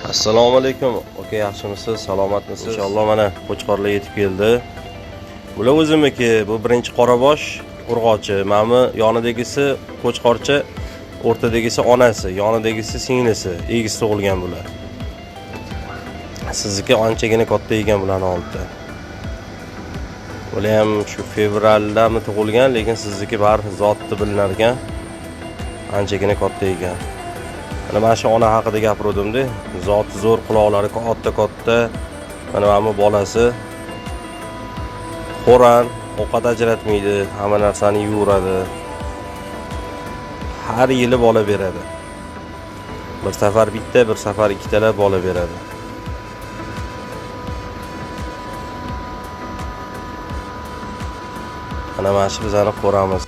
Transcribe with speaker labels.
Speaker 1: Assalomu alaykum aka, yaxshimisiz, salomatmisiz? Inshaalloh mana qo'chqorlar yetib keldi. Bular o'zimniki, bu birinchi qorabosh urg'ochi, mana bu yonidagisi qo'chqorcha, o'rtadagisi onasi, yonidagisi singlisi, egiz tug'ilgan bular. Sizniki anchagina katta ekan bularni oldida. Bular ham shu fevraldami tug'ilgan, lekin sizniki baribir zotni bilinar ekan. Anchagina katta ekan. Mana shu ona haqida gapiruvdim-da. Zoti zo'r, quloqlari katta-katta. Mana bu bolasi xo'ran, ovqat ajratmaydi, hamma narsani yeyveradi. Har yili bola beradi. Bir safar bitta, bir safar ikkitalab bola beradi. Mana shu bizani qo'ramiz.